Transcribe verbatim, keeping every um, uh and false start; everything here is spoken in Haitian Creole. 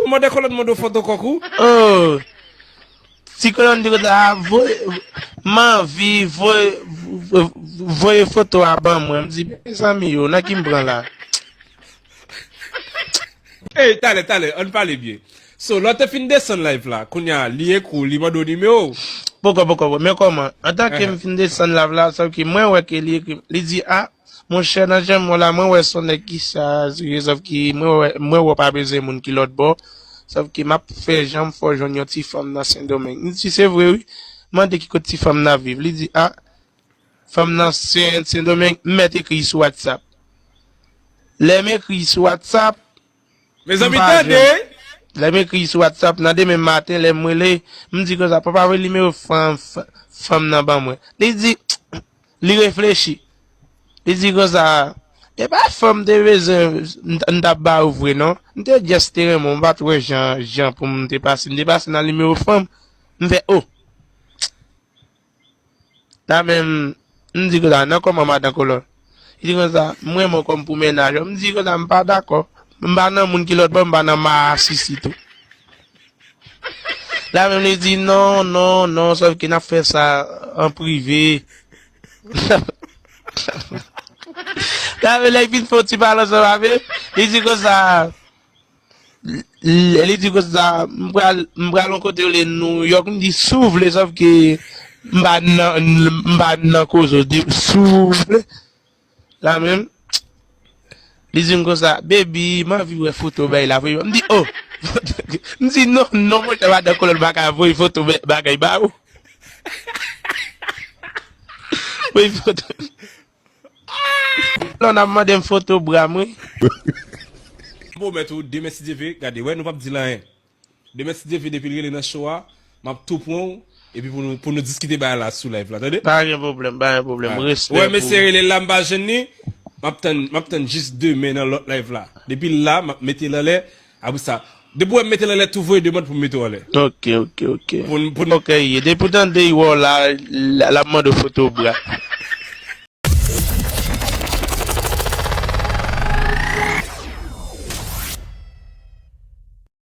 Mande Kolòn mande w foto kòk ou. Oh! Ti Kolòn di konsa, voye, m anvi, voye, voye foto a ban mwen. M di, mezanmi yo, nan ki m pran la? Ey, talè, talè, ann pale byen. So, lè w te fin desann live la, kounye a, li ekri w, li mande w nimewo w. Poko, poko, poko. Men kòman? Antanke m fin desann live la, sòf ke mwen wè ke li ekri, li di, a, monchè, nan jan m wè w la, mwen wè se yon nèg ki sa, sòf ke mwen wè, mwen wè w pa bezwen moun ki lòt bò. Sòf ke m ap fè jan m fè w jwenn yon ti fanm nan Sendomeng. M di, se vre, wi. M mande ki kote ti fanm nan ap viv. Li di, a, fanm nan Sen, Sendomeng, m mèt ekri sou WhatsApp. Lè m ekri sou WhatsApp, Mezanmi, tande! Lè m ekri sou WhatsApp, nan demen maten, lè m rele, m di konsa, papa, voye nimewo fanm, fanm nan ban mwen. Li di, li reflechi. Li di konsa, e pa fanm te bezwen, m t ap ba ou vre, non. M te just te renmen w, m pa t wè jan, jan pou m te pase. M te pase nan nimewo fanm. M fè, o. La menm, m di konsa, nan kòman madan Kolòn? Li di konsa, m renmen w kòm pou mennaj ou. M di konsa, m pa dakò. M pa nan moun ki lòt bò, m pa nan masisi tou. La menm li di, non, non, non, sòf ke n ap fè sa an prive. La menm lè l fin fè yon ti pale ansanm avè m, li di konsa, Li, li di konsa, m pral, m pral yon kote yo rele New York. M di, si w vle, sòf ke m pa nan, m pa nan koze w. Di, si w vle. La menm, li di m konsa, baby, m anvi wè foto bay la, voye. M di, oh! M di, non, non, monchè, madan Kolòn pa ka voye foto ba-, bagay ba ou. Voye foto. Lòn ap mande m foto bra m, wi. M pwomèt ou, demen si Dye vle, gade, wè, nou p ap di l anyen. Demen si Dye vle, depi l rele nan show a, m ap tou pran w, epi pou nou, pou nou diskite bagay la sou live la, tande? Pa gen pwoblèm, pa gen pwoblèm. Respè. Wè, mesye rele la, m pa jwenn li, m ap tann, m ap tann jis demen nan lòt live la. Depi l la, m ap mete l anlè, apre sa, depi w wè m mete l anlè, tou voye demann pou m mete w anlè. Ok, ok, ok. Pou n, pou n Ok, ye. Depi w tande Iwò la, l, l ap mande w foto bra.